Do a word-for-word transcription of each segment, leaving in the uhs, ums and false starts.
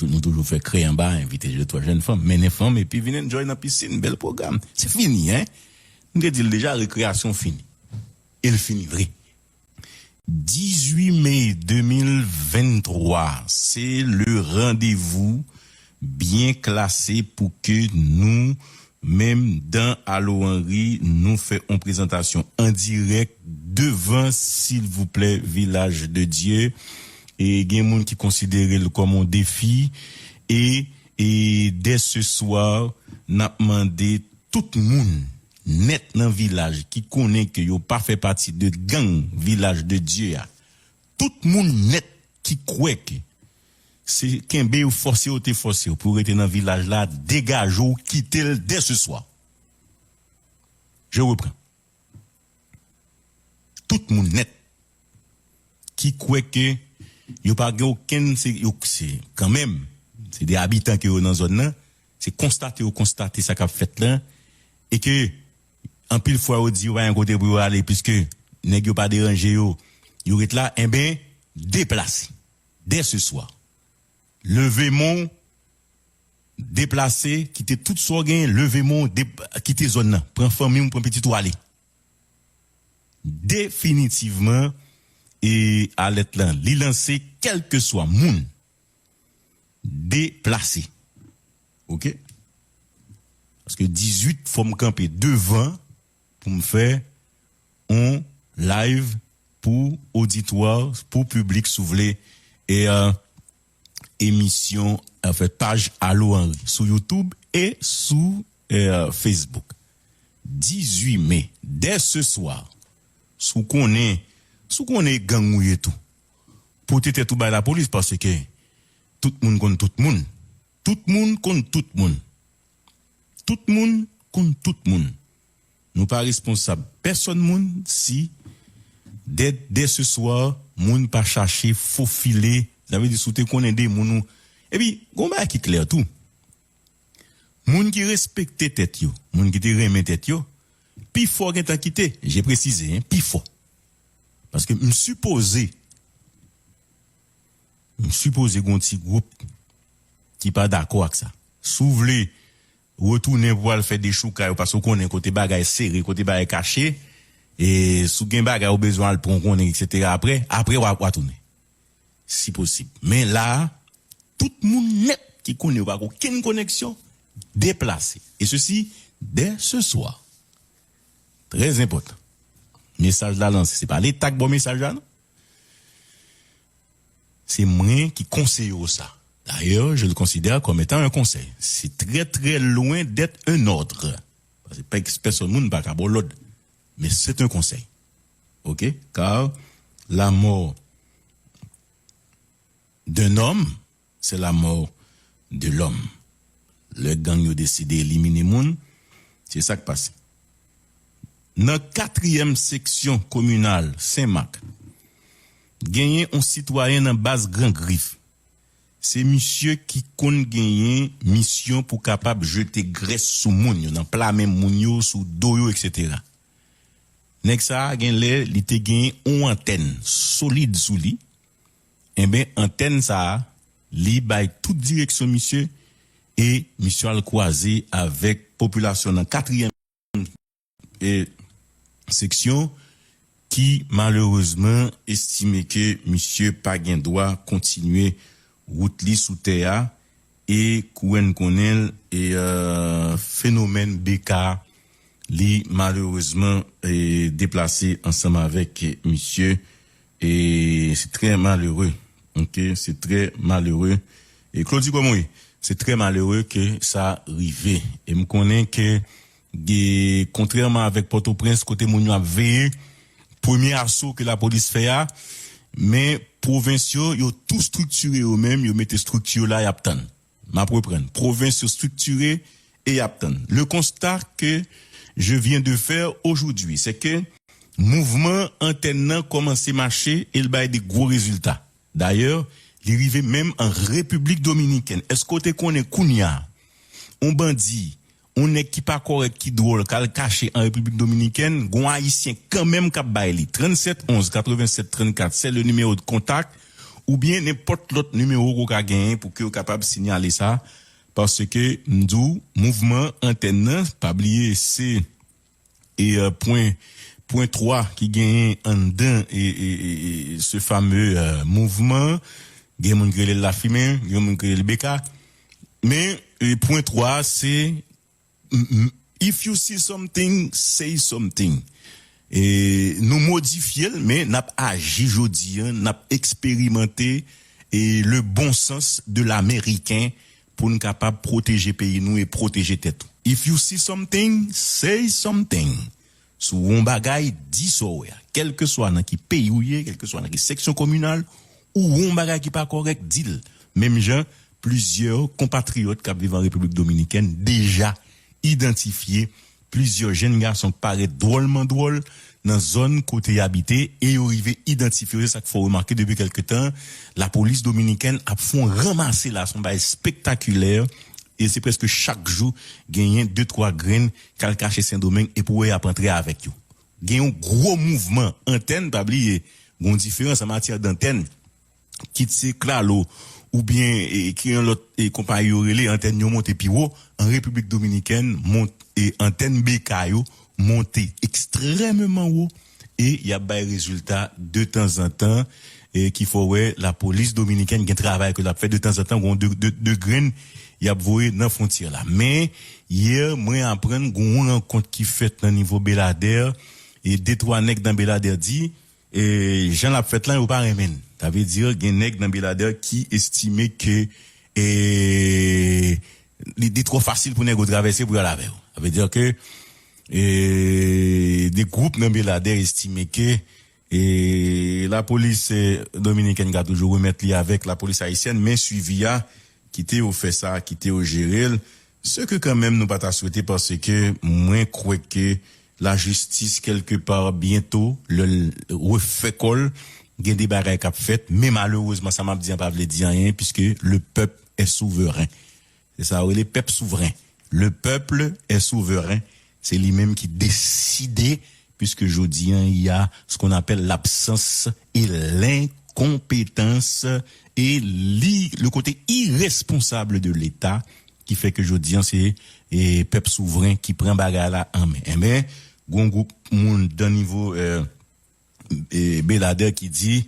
Tout nou toujou fè krè anba, envite de twa jèn fanm, mennen fanm, epi vin enjoy nan pisin, bèl pwogram. Se fini, en. M te di l deja, rekreyasyon fini. E l fini vre. Dizuit me de mil venntwa, se le randevou byen klase pou ke nou menm dan Alo Henry, nou fè yon prezantasyon an dirèk devan, silvouplè, Vilaj de Dye. E gen moun ki konsidere l kòm yon defi. E, e dè se swa, n ap mande tout moun nèt nan vilaj ki konnen ke yo pa fè pati de gang Vilaj de Dye a, tout moun nèt ki kwè ke se kenbe yo, fòse yo te fòse yo pou yo rete nan vilaj la, degaje w, kite l dè se swa. Je reprends. Tout moun nèt ki kwè ke yo pa gen okenn, se, yo, se, kanmenm, se de abitan ke yo nan zòn nan, se konstate yo konstate sa k ap fèt lan, e ke anpil fwa yo di yo pa gen kote pou yo ale, piske nèg yo pa deranje yo, yo ret la, enben, deplase. Dè se swa, leve men w, deplase, kite tout sa w genyen, leve men w, dep-, kite zòn nan. Pran fanmi w, pran pitit ou, ale. Definitivman, e alèt lan, li lanse, kèlkeswa moun, deplase. Oke? Paske dizuit, fò m kanpe devan pou m fè yon live pou oditwa, pou piblik, si w vle, e, euh, emisyon, anfèt, paj Alo Henry sou YouTube e sou, euh, Facebook. Dizuit me, dè se swa, si w konnen, si w konnen e gang ou ye tou, pote tèt ou bay lapolis, paske tout moun konn tout moun. Tout moun konn tout moun. Tout moun konn tout moun. Nou pa responsab pèsòn moun si dè, dè se swa, moun pa chache fofile. Sa vle di, si w te konnen de moun ou. Epi, gon bagay ki klè tou. Moun ki respekte tèt yo, moun ki te renmen tèt yo, pifò gentan kite, je presize, en, pifò. Paske m sipoze, m sipoze gon ti gwoup ki pa dakò ak sa. Si w vle retounen pou al fè dechoukay ou, paske w konnen kote bagay sere, kote bagay kache, e si w gen bagay ou bezwen al pran, konnen, etsetera, apre, apre w a, w a tounen. Si posib. Men la, tout moun nèt ki konnen yo pa gen okenn koneksyon, deplase. E sesi dè se swa. Trè enpòtan. Mesaj la lanse. Se pa Leta k ba w mesaj la, non. Se mwen ki konseye w sa. D'ailleurs, je le considère comme étant un conseil. C'est très, très loin d'être un ordre. Paske pè-, pèsòn moun pa ka ba w lòd. Men c'est un conseil. OK? Car la mort d'un homme, c'est la mort de l'homme. Lè gang yo deside elimine moun, se sa k pase. Nan katriyèm seksyon kominal Senmak, genyen yon sitwayen nan baz Gran Grif. Se misye ki konn genyen misyon pou kapab jete grès sou moun yo, nan pla men moun yo, sou do yo, etsetera. Nèg sa a, gen lè, li te gen yon antèn solid sou li. Enben, antèn sa a, li bay tout direksyon misye, e misye al kwaze avèk popilasyon nan katriyèm e seksyon ki malerezman estime ke misye pa gen dwa kontinye wout li sou tè a, e kouwè n konnen l, e, euh, fenomèn B K li malerezman, e, deplase ansanm avèk misye, e se trè malere. OK, se trè malere. E Claudy, kòman w ye? Se trè malere ke sa rive. E m konnen ke Ge-, kontrèman avèk Pòtoprens, kote moun yo ap veye, premye aso ke lapolis fè a, men pwovens yo, yo tou estriktire yo menm, yo mete estrikti yo la, y ap tann. M ap reprann. Pwovens yo estriktire e y ap tann. Le constat que je viens de faire aujourd'hui, c'est que mouvman antèn nan kòmanse mache e l bay de gwo rezilta. Dayè, li rive menm an Repiblik Dominikèn. Èske w te konnen kounye a, yon bandi, yon nèg ki pa kòrèk, ki dwòl, k al kache an Repiblik Dominikèn, gon Ayisyen kanmenm k ap bay li? Tranntsèt onz katrevennsèt trannkat, c'est le numéro de contact. oubyen nenpòt lòt nimewo ke w ka genyen pou ke w kapab siyale sa, paske m di w, mouvman antèn nan, pa bliye, se e, e, pwen, pwen twa ki genyen anndan e, e, e, e, se fame, e, mouvman. Gen moun ki rele l lafimen, gen moun ki rele l beka. Men, e, pwen twa a, se, m- m- if you see something, say something. E, nou modifye l, men n ap aji jodi a, n ap eksperimante e le bon sens de l'américain pou n kapab pwoteje peyi nou e pwoteje tèt ou. If you see something, say something. Si w wè yon bagay, di sa w wè a. Kèlkeswa nan ki peyi w ye, kèlkeswa nan ki seksyon kominal, ou wè yon bagay ki pa kòrèk, di l. Menm jan, plizyè konpatriyòt k ap viv an Repiblik Dominikèn deja idantifye plizyè jèn gason k parèt dwòlman dwòl nan zòn kote y abite e yo rive idantifye yo. Se sa k fè w remake depi kèlke tan, lapolis dominikèn ap fè yon ranmase la, se yon bagay espektakilè e se prèske chak jou genyen de twa grenn k al kache Sendomeng epi w wè y ap antre avèk yo. Gen yon gwo mouvman antèn, pa bliye, gen yon diferans an matyè dantèn, kit se Claro oubyen e, ki yon lòt e, konpayi yo rele, antèn yo monte pi wo. An Repiblik Dominikèn, mont, e, antèn beka yo monte ekstrèmeman wo e y ap bay rezilta de tanzantan, e ki fè w wè lapolis dominikèn gen travay ke l ap fè de tanzantan, gen de, de, de grenn y ap voye nan fwontyè la. Men, yè, mwen aprann gen yon rankont ki fèt nan nivo Beladè, e de twa nèg nan Beladè di, e jan l ap fèt lan, yo pa renmen l. Sa vle di, gen nèg nan Beladè ki estime ke, e, li, li twò fasil pou nèg yo travèse pou y al avè yo. Sa vle di ke, e, de gwoup nan Beladè estime ke, e, lapolis, e, dominikèn ka toujou remèt li avèk lapolis ayisyèn, men swivi a, kite yo fè sa, kite yo jere l. Se ke kanmenm nou pa ta swete, paske mwen kwè ke lajistis, kèlke pa, byento, lè l refè kò l, gen de bagay k ap fèt, men malerezman, sa m ap di an pa vle di anyen, puisque le peuple est souverain. Se sa yo rele pèp souvren. Le peuple est souverain. Se li menm ki deside, puisque jodi an, il y a ce qu'on appelle l'absence et l'incompétence et li, le côté irresponsable de l'État ki fè ke jodi an, se, e, pèp souvren ki pran bagay la an men. Enben, gon gwoup moun dan nivo, e, e, Beladè ki di,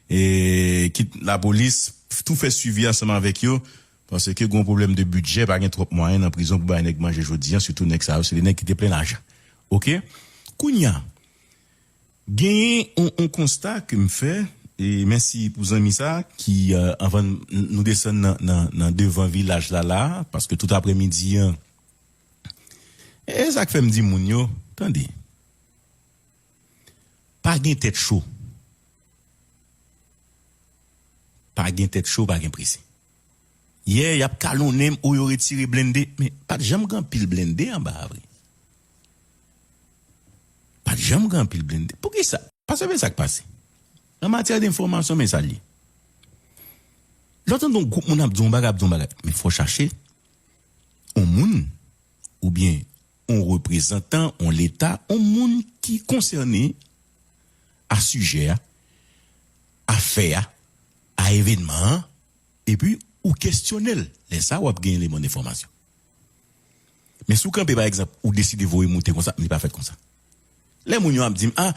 e, kit lapolis tou fè swivi ansanm avèk yo, paske gon pwoblèm de bidjè, pa gen twòp mwayen nan prizon pou bay nèg manje jodi an, sitou nèg sa yo, se de nèg ki te plen lajan. Oke? Kounye a, genyen yon, yon konsta ke m fè, e mèsi pou zanmi sa, ki, e, anvan n-, nou desann nan, nan, nan devan vilaj la, la, paske tout aprèmidi an, e sa k fè m di moun yo, tande, pa gen tèt cho. Pa gen tèt cho, pa gen prese. Yè, y ap kalonnen m, o, yo retire blende. Men, pa t janm gen anpil blende anba a vre. Pa t janm gen anpil blende. Poukisa? Paske men sa k pase. An matyè de enfòmasyon, men sa l ye. Lè w tande yon gwoup moun ap di yon bagay, ap di yon bagay. Men fò w chache yon moun, oubyen yon reprezantan, yon leta, yon moun ki konsène a sijè a, a fè a, a evènman an, epi ou kesyone l. Lè sa a, w ap gen eleman enfòmasyon. Men si w kanpe, pa egzanp, ou deside voye moute konsa, men li pa fèt konsa. Lè moun yo ap di m, a,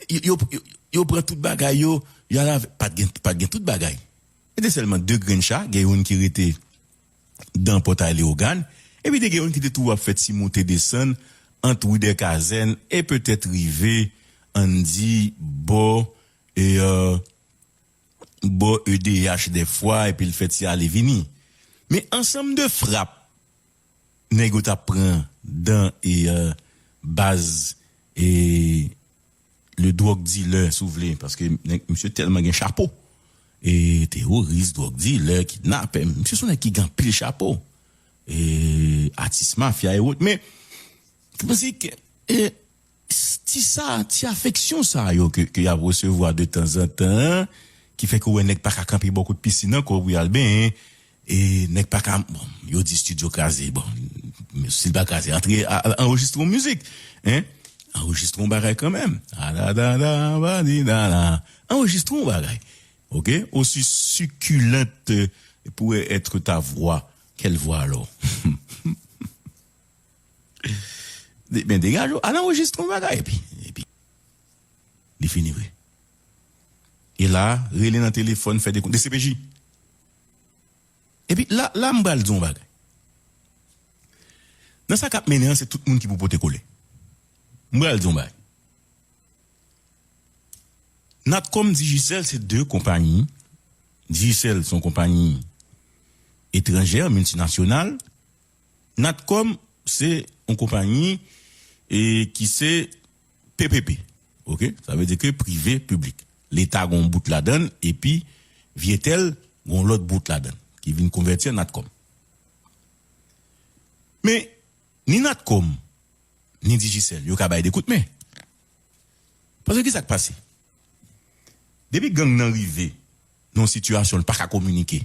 yo, yo, yo, yo pran tout bagay yo, y al avè, pa t gen, pa t gen tout bagay. Se te sèlman de grenn cha, gen youn ki rete dan pòtay Leyogàn, epi te gen youn ki te toujou ap fè ti moute desann ant ri dè Kazèn e petèt rive, ann di, bò, e, e, bò E D H dèfwa, epi l fè ti ale vini. Men ansanm de frap, nèg yo t ap pran dan e, e, baz e le drug dealer, si w vle, paske nèg, misye tèlman gen chapo. E teworis, drug dealer, kidnapè, misye se yon nèg ki gen anpil chapo. E atis mafya e wòt. Men, se panse ke, e, ti sa, ti afeksyon sa yo ke, ke y ap resevwa de tanzantan, ki fè ke w wè nèg pa ka kanpe bò kot pisin ankò pou y al benyen, e nèg pa ka, bon, yo di estidyo kraze, bon, men si l pa kraze, antre a, a, anrejistre yon mizik, en, anrejistre yon bagay kanmenm, a da da da ba di da la, anrejistre yon bagay, Ok? Aussi succulente pourrait être ta voix. Quelle voix alors? Ben, dégage, al anrejistre yon bagay, epi, epi, li fini vre. E la, rele nan telefòn, fè de, de C P J. Epi la, la, m pral di yon bagay. Nan sa k ap mennen an, se tout moun ki pou pote kole. M pral di yon bagay. Natcom, Digicel, se de konpayi. Digicel, se yon konpayi etranjè, miltinasyonal. Natcom, se yon konpayi, e, ki se P P P. Ok? Sa vle di ke prive, piblik. Leta gon bout ladan l, epi Vietel gon lòt bout ladan l, ki vin konvèti an Natcom. Men, ni Natcom, ni Digicel, yo ka bay de kout men. Paske ki sa k pase? Depi gang nan rive nan yon sitiyasyon l pa ka kominike,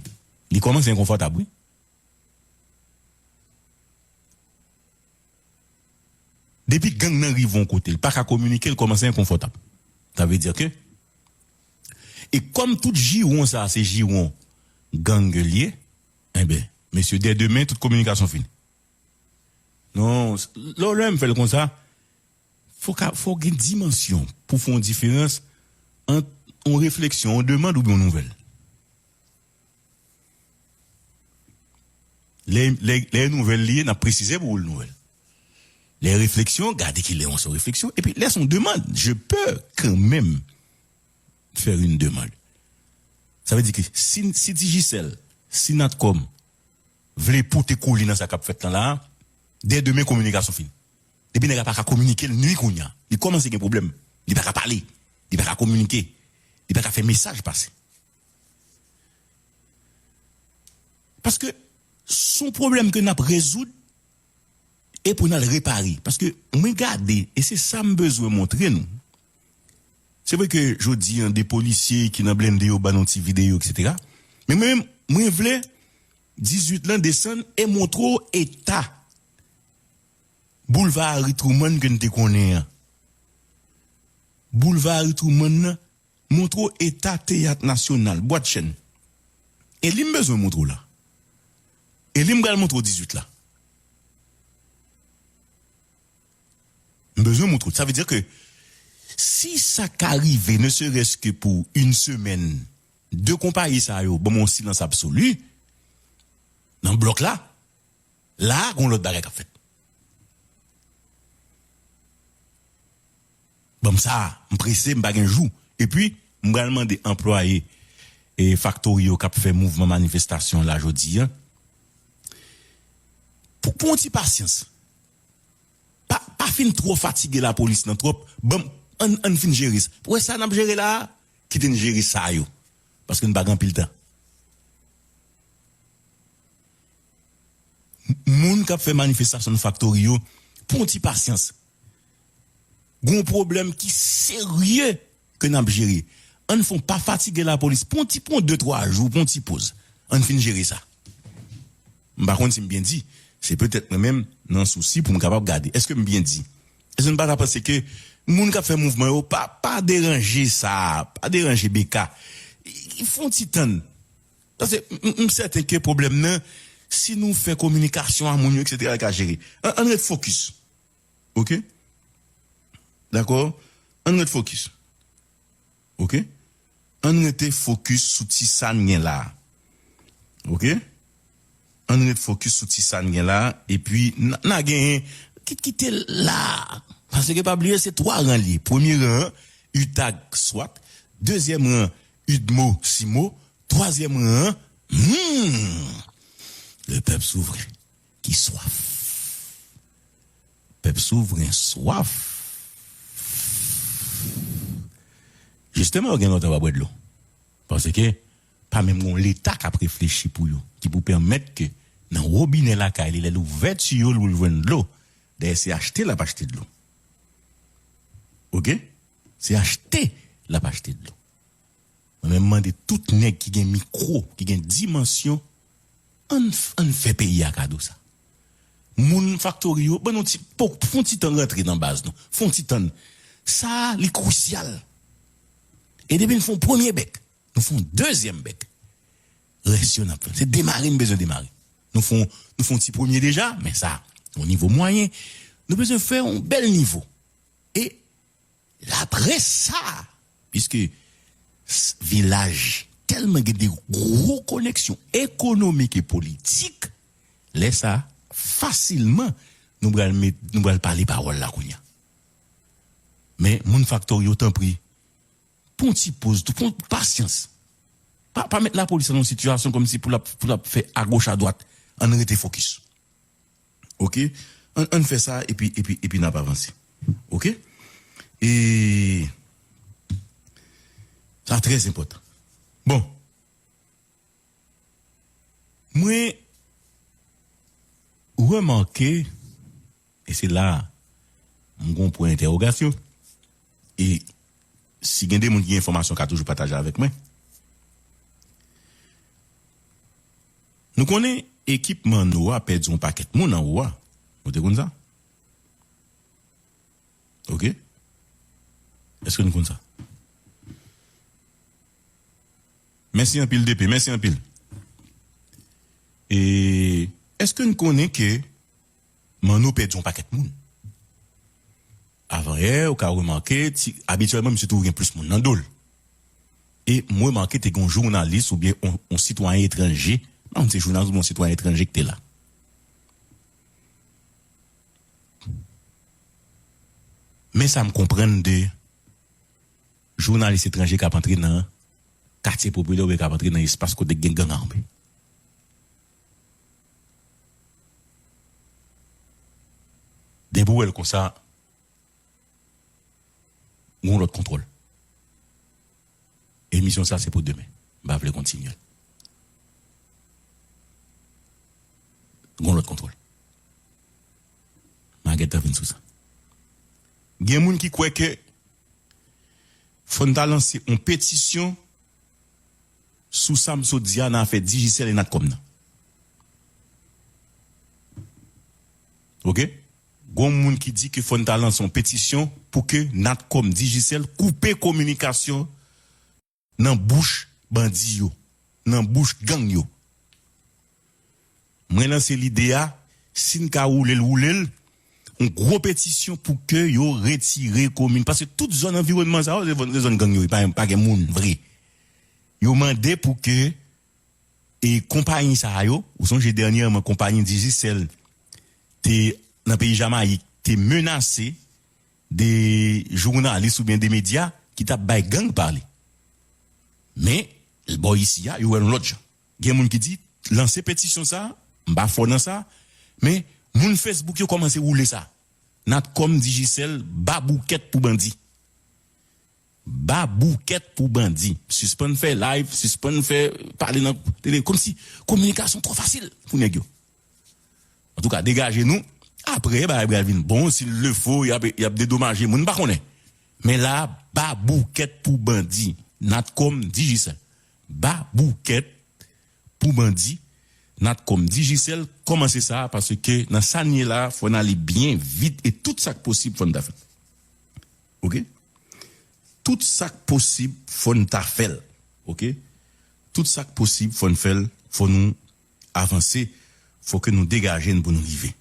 li kòmanse enkonfòtab, wi. Depi gang nan rive yon kote, l pa ka kominike, l kòmanse enkonfòtab. Sa vle di ke, e kòm tout jiwon sa, se jiwon gang li ye, enben, mesye, dè demen, tout kominikasyon fini. Non, lè w lè m fè l konsa, fò ka, fò gen dimansyon pou fè yon diferans ant yon refleksyon, yon demann oubyen yon nouvèl. Lè, lè, lè nouvèl li ye, n ap presize pou ou l nouvèl. Lè refleksyon, gade ki lè yon son refleksyon. Epi lè son demann, je peux quand même faire une demande. Sa vle di ke si, si Digicel, si Natcom vle pote kole nan sa k ap fèt lan la, dè demen kominikasyon fini. Depi nèg la pa ka kominike, l nui kounye a. Li kòmanse gen pwoblèm. Li pa ka pale. Li pa ka kominike. Li pa ka fè mesaj pase. Paske s on pwoblèm ke n ap rezoud e pou n al repare. Paske mwen gade, e se sa m bezwen montre nou. Se vre ke jodi a, de polisye ki nan blende yo ban nou ti videyo, etsetera. Men mwen menm, mwen vle dizuit lan desann e montre w eta Boulva Harry Truman ke n te konnen an. Boulva Harry Truman nan, montre w eta Teyat Nasyonal, Bwat Chèn. E li m bezwen montre w la. E li m pral montre w dizuit la. M bezwen montre w. Sa vle di ke si sa ka rive, ne serait-ce que pour une semaine, de konpayi sa yo ban m yon silans absoli nan blòk la, la a, gon lòt bagay k ap fèt. Ban m sa, m prese, m pa gen jou. Epi, m pral mande anplwaye e faktori yo k ap fè mouvman manifestasyon la jodi a pou, pou yon ti pasyans. Pa, pa fin twò fatige lapolis nan twòp. Ban m, ann, ann fin jere sa. Pou wè sa n ap jere la a, kite n jere sa yo. Paske n pa gen anpil tan. M-, moun k ap fè manifestasyon nan faktori yo, pran yon ti pasyans. Gon pwoblèm ki serye ke n ap jere. Ann fè w pa fatige lapolis. Pran yon ti, pran de twa jou, pran yon ti poz. Ann fin jere sa. M pa konn si m byen di. Se petèt mwen menm nan sousi pou m kapab gade. Èske m byen di? Èske n pa ta panse ke moun k ap fè mouvman yo, pa, pa deranje sa, pa deranje B K. Fè yon ti tann. Paske m, m, m sèten ke pwoblèm nan, si nou fè kominikasyon a moun yo, etsetera, li ka jere. Ann, ann ret fokis. Ok? Dakò? Ann ret fokis. Ok? Ann rete fokis sou ti sa n gen la a. Ok? Ann ret fokis sou ti sa n gen la a. Epi, n, n a genyen, kit, kite l la a. Paske pa bliye, se twa ran li ye. Premye ran an, UTAG, swat. Dezyèm ran, UDMO, CIMO. Twazyèm ran an, hmm, le peuple souvren qui soif. Pèp souvren swaf. Jisteman, yo gen lontan pa bwè dlo. Paske pa menm gon Leta k ap reflechi pou yo, ki pou pèmèt ke nan wobinè lakay li, lè l ouvè tiyo l pou l jwenn dlo, dayè se achte l ap achte dlo. Ok? Se achte l ap achte dlo. Mwen menm mande tout nèg ki gen mikwo, ki gen dimansyon, ann, ann fè peyi a kado sa. Moun faktori yo, ban nou ti, fon ti tan rantre nan baz nou. Fon ti tan. Sa a, li krisyal. E depi n fon premye bèk, Nou fè yon dezyèm bèk. Rès yo n ap fè. Se demare n bezwen demare. Nou fè yon, nou fè yon ti premye deja, men sa, yon nivo mwayen. Nou bezwen fè yon bèl nivo. E apre sa, piske s- vilaj tèlman gen de gwo koneksyon ekonomik e politik, lè sa, fasilman, nou pral met, nou pral pale pawòl la kounye a. Men, moun Factory yo, tanpri, pran ti poz, pran pasyans. Pa, pa met lapolis nan yon sitiyasyon kòmsi pou l ap, pou l ap fè agoch adwat. Ann rete fokis. Oke? Ann, ann fè sa epi, epi, epi n ap avanse. Oke? E sa trè enpòtan. Bon. Mwen remake, e se la m gon pwen entèwogasyon, e si gen de moun ki gen enfòmasyon, ka toujou pataje avèk mwen. Nou konnen ekip Manno a pèdi yon pakèt moun anwo a. Ou te konn sa? Oke? Èske nou konn sa? Mèsi anpil, D P. Mèsi anpil. E èske nou konnen ke Manno pèdi yon pakèt moun? Avanyè, ou ka remake, ti, abityèlman, misye toujou gen plis moun nan do l. E m remake te gen yon jounalis oubyen yon, yon sitwayen etranje, m pa konn si se jounalis oubyen yon sitwayen etranje ki te la. Men sa m konprann de jounalis etranje k ap antre nan katye popilè oubyen k ap antre nan espas kote gen gang ame. Depi w wè l konsa, gon lòt kontwòl. Emisyon sa se pou demen. M pa vle kontinye l. Gon lòt kontwòl. M a gentan vin sou sa. Gen moun ki kwè ke fò n ta lanse yon petisyon sou sa m sot di a nan afè Digicel e Natcom nan. Oke? Gon moun ki di ke fò n ta lanse yon petisyon pou ke Natcom, Digicel koupe kominikasyon nan bouch bandi yo, nan bouch gang yo. Mwen lanse lide a, si n ka woule l, woule l, yon gwo petisyon pou ke yo retire komin, paske tout zòn anviwònman sa yo, se zòn, se zòn gang yo, pa, pa gen moun vre. Yo mande pou ke, e konpayi sa yo, ou sonje dènyèman konpayi Digicel te nan peyi Jamayik, te menase de jounalis oubyen de medya ki t ap bay gang pale. Men, bò isi a, yo wè l yon lòt jan. Gen moun ki di, lanse petisyon sa, m pa fò nan sa, men moun Facebook yo kòmanse woule sa. Natcom, Digicel, ba boukèt pou bandi. Ba boukèt pou bandi. Sispann fè live, sispann fè pale nan tele, kòmsi kominikasyon twò fasil pou nèg yo. Antouka, degaje nou. Apre, bagay pral vin bon, si l le fo, y ap, y ap dedomaje moun, m pa konnen. Men la, ba boukèt pou bandi. Natcom, Digicel. Ba boukèt pou bandi. Natcom, Digicel, kòmanse sa, paske nan sa n ye la, fò n ale byen vit e tout sa k posib, fò n ta fè l. Oke? Tout sa k posib, fò n ta fè l. Oke? Tout sa k posib, fò n fè l. Fò nou avanse. Fò ke nou degaje n pou nou rive.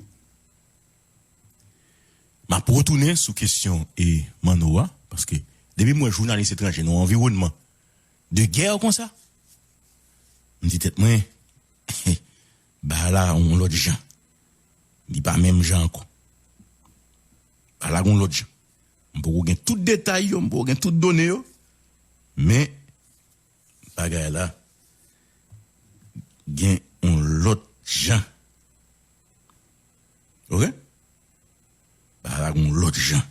M ap retounen sou kesyon e Manno a, paske depi m wè jounalis etranje nan yon anviwònman de gè konsa, m di tèt mwen, bagay la yon lòt jan. Li pa menm jan ankò. Bagay la yon lòt jan. M poko gen tout detay yo, m poko gen tout done yo, men bagay la gen yon lòt jan. Oke? Bagay la gen yon lòt jan.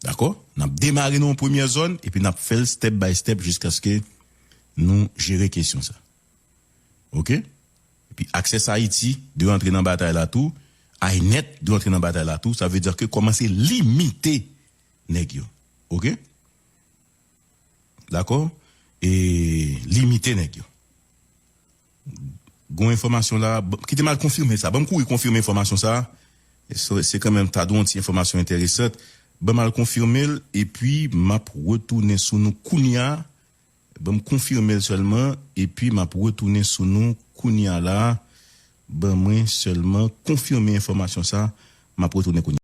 Dakò? N ap demare nan yon premyè zòn, epi n ap fè l step by step jiskaske nou jere kesyon sa. Oke? Epi Access Haïti dwe antre nan batay la tou. Aynet dwe antre nan batay la tou. Sa vle di ke kòmanse limite nèg yo. Oke? Dakò? E limite nèg yo. Gon enfòmasyon la, b- kite m al konfime sa. Ban m kouri konfime enfòmasyon sa. Se, se kanmenm ta dwe yon ti enfòmasyon enteresan. Ban m al konfime l, epi m ap retounen sou nou kounye a. Ban m konfime l sèlman, epi m ap retounen sou nou kounye a la. Ban mwen sèlman konfime enfòmasyon sa, m ap retounen kounye a.